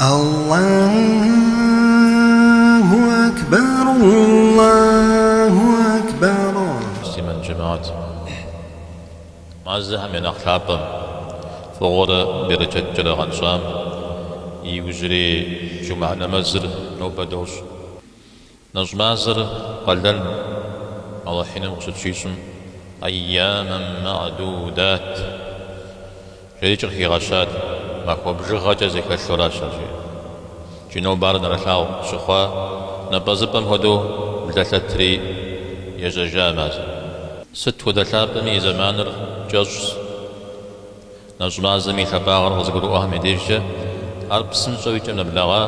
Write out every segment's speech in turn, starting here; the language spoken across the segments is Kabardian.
Аллаху акбар, Аллаху акбар. Муслъымэн жэмыхьэт. Мазэхэм я нэхъ лъапӏэм, фӏыгъуэрэ берычэткӏэрэ гъэнщӏам и иужьрей жумыхьэ нэмэзыр нобэ дощӏ. Нэщӏ мазэр къалэн Алыхь Иным къыщытщищӏым, Аййамэн мэгьдудат жерикӏ къыхигъэщат, махуэ бжыгъэкӏэ зэхэлъу аращ ар жиӏэри. Икӏи нобэ ар нэрылъагъу щыхъуа напӏэзыпӏэм хуэдэу блэлъэтри ежьэжа мазэр. Сыт хуэдэ лъапӏэми и зэманыр кӏэщӏщ. Нэщӏ мазэм и лъапӏагъэр къызыгурыӏуэхэм я дежкӏэ ар псынщӏэу и кӏэм нэблэгъа,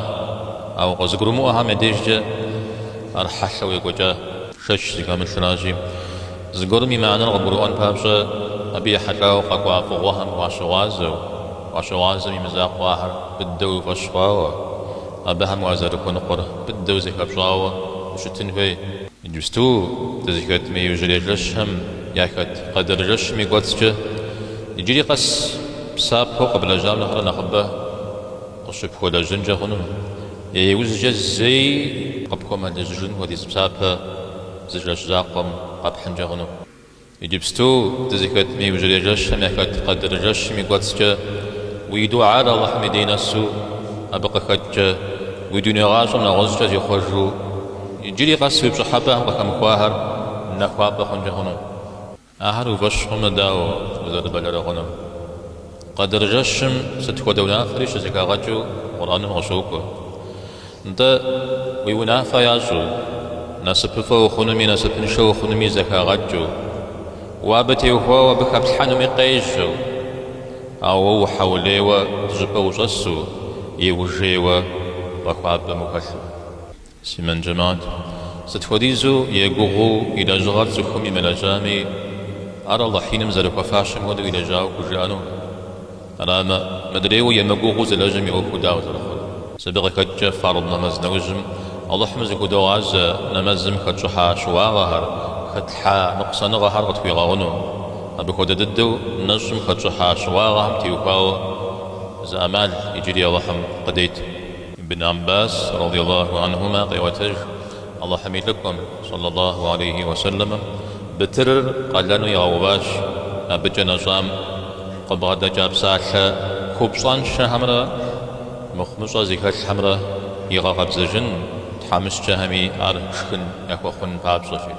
ауэ къызыгурымыӏуэхэм я дежкӏэ ар хьэлъэу екӏуэкӏа. Шэч зыхэмылъращи, зыгуэрым и мыхьэнэр къыбгурыӏуэн папщӏэ абы ехьэлӏауэ къэкӏуа фӏыгъуэхэм уащыгъуазэу, уащыгъуазэм и мызакъуэу ахэр быдэу уи фӏэщ хъуауэ, абыхэм уазэрыхуэныкъуэр быдэу зыхэпщӏауэ ущытын хуей. Иджыпсту дызыхэт мы иужьрей жэщхэм яхэт Къэдыр жэщым и кӏуэцӏкӏэ иджыри къэс псапэу къэблэжьам нэхърэ нэхъыбэ къыщыпхуэлэжьынкӏэ хъуну, е иужькӏэ зэи къыпхуэмылэжьыжын хуэдиз псапэ зы жэщ закъуэм къэпхьынкӏэ хъуну. Иджыпсту дызыхэт мы иужьрей жэщхэм яхэт Къэдыр жэщым и кӏуэцӏкӏэ уи дугьэр Алыхьым и дей нэсу, абы къыхэкӏкӏэ уи дуней гъащӏэм нэгъуэщӏкӏэ зихъуэжу, иджыри къэс уи пщӏыхьэпӏэхэм къыхэмыхуахэр нахуапӏэ хъункӏэ хъуну. Ахэр уи фӏэщ хъумэ, дауэ узэрыбэлэрыгъынур? Къэдыр жэщым сыт хуэдэ унафэри щызэхагъэкӏыу Къурӏэным къыщокӏуэ. Нтӏэ, уи унафэ ящӏу, насыпыфӏэ ухъунуми насыпыншэ ухъунуми зэхагъэкӏыу, уэ абы теухуауэ абы хэплъхьэнуми къежьэу, ауэ уэ ухьэулейуэ зыщӏыпӏэ ущӏэсу е ужейуэ пӏэ хуабэм ухэлъу. Муслъымэн жэмыхьэт, сыт хуэдизу егугъуу и лэжьыгъэр цӏыхум имылэжьами, ар Алыхь Иным зэрыхуэфащэм хуэдэу илэжьауэ хужыӏэну? Арамэ, мыдрейуэ емыгугъуу зылэжьым и ӏуэхур дауэ зэрыхъур? Мис абы къыхэкӏкӏэ фард нэмэз нэужьым Алыхьым зыхудогъазэ нэмэзым хэтщӏыхьа щыуагъэхэр, хэтлъхьа ныкъусаныгъэхэр къытхуигъэгъуну. Абы хуэдэ дыдэу нэщӏым хэтщӏыхьа щыуагъэхэм теухуауэ зы ӏэмал иджыри Алыхьым къыдет. Ибн Аббас, радиаллаху анхума, къеӏуэтэж, Алыхьым и лӏыкӏуэм, саллаллаху алейхи уэсэлэмым, бытырыр къалэну игъэуващ, абыкӏэ нэщӏам къыбгъэдэкӏа псалъэ купщӏэншэхэмрэ мыхъумыщӏэ зыхэлъхэмрэ игъэкъэбзэжын, тхьэмыщкӏэхэми ар шхын яхуэхъун папщӏэщи.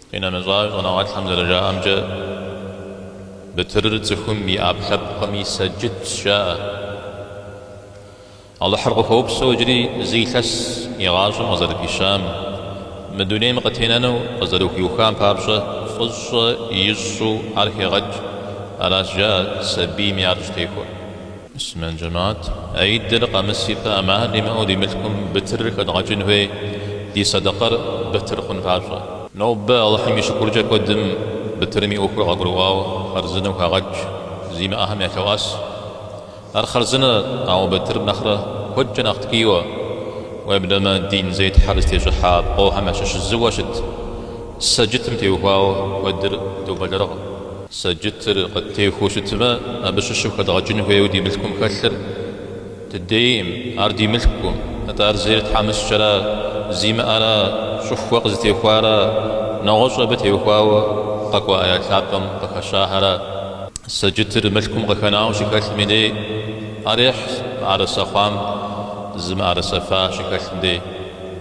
Къинэмыщӏауэ, щӏэныгъэлӏхэм зэрыжаӏэмкӏэ, бытырыр цӏыхум и ӏэпкълъэпкъым и сэджытщ, жаӏэ. Алыхьыр къыхуэупсэу иджыри зы илъэс и гъащӏэм къызэрыпищам, мы дунейм къытенэну къызэрыхуиухам папщӏэ фӏыщӏэ ищӏу ар хегъэкӏ, аращ жаӏэ сабийми ар щӏытехуэр. Муслъымэн жэмыхьэт, Гьидыр къэмыс ипэ ӏэмал имыӏэу ди мылъкум бытырыр хэдгъэкӏын хуей, ди сэдэкъэр бытыр хъун папщӏэ. Нобэ Алыхьым и шыкуркӏэ куэдым бытырым и ӏуэхур къагурыӏуауэ хъарзынэу хагъэкӏ, зимыӏэхэм ялъоӏэс. Ар хъарзынэ, ауэ бытырым нэхърэ куэдкӏэ нэхъ ткӏийуэ, уеблэмэ дин зетхьэр зытещӏыхьа пкъохэм ящыщ зыуэ щыт сэджытым теухуауэ куэдыр добэлэрыгъ. Сэджытыр къыттехуэу щытмэ, абы щыщу хэдгъэкӏын хуейуэ ди мылъкум хэлъыр дыдейкъым, ар ди мылъкукъым, атӏэ ар зейр тхьэмыщкӏэра, зимыӏэра, щӏыхуэ къызытехуара, нэгъуэщӏ абы теухуауэ къэкӏуа аят лъапӏэм къыхэщахэра. Сэджытыр мылъкум къыхэнауэ щыхэлъым и дей, ар ехь мыӏэрысэ хъуам зы мыӏэрысэ фа щыхэлъым дей.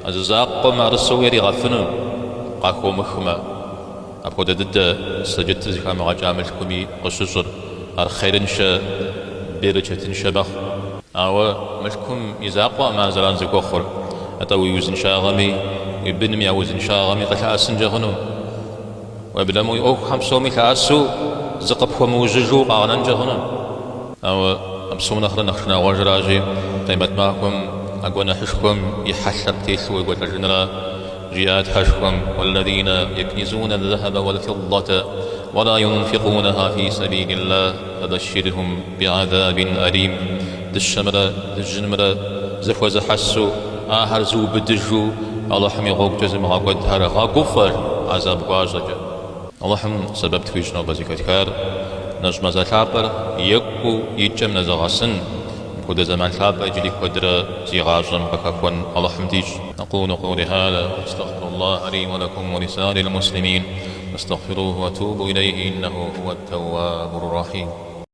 А зы закъуэм мыӏэрысэу яригъэфыну къахомыхмэ, апхуэдэ дыдэ сэджытыр зыхамыгъэкӏа мылъкуми къыщыщӏыр, ар хъерыншэ, берычэтыншэ мэхъу. Ауэ мылъкум и закъуэкъым ар зэран зыхуэхъур, атӏэ уи узыншагъэми, уи быным я узыншагъэми къылъэӏэсынкӏэ хъуну. Уеблэмэ уи ӏуэхухэм псоми лъэӏэсу зыкъыпхуэмыужьыжу укъагъэнэнкӏэ хъуну. Ауэ а псом нэхърэ нэхъ шынагъуэжыращи, Къемэт махуэм а гуэныхьышхуэм и хьэлъэр птелъу уекӏуэлӏэжынра, жиӏа Тхьэшхуэм, Уэллэзинэ екнизунэ зэхьэбэ уэлфиддэтэ уэла юнфикъунэха фи сэбилиллах фэбэщирхум бигьэзабин алим, дыщэмрэ дыжьынымрэ зэхуэзыхьэсу, ахэр зыубыдыжу Алыхьым и гъуэгукӏэ зымыгъэкӏуэдхэр гъэгуфӏэ гӏэзаб гуащӏэкӏэ. Алыхьым сэбэп тхуищӏ нобэ зэхэтхар, нэщӏ мазэ лъапӏэр екӏуу и кӏэм нэзыгъэсын. Мыпхуэдэ зэман лъапӏэ иджыри куэдрэ зи гъащӏэм къыхэхуэн Алыхьым дищӏ. Акъулу къаули хаза, астагъфируллахьа ли уа лакум уа лисаирил муслимин, фастагъфиругьу уа тубу илейхи иннаху хуа ттауабур рахьим.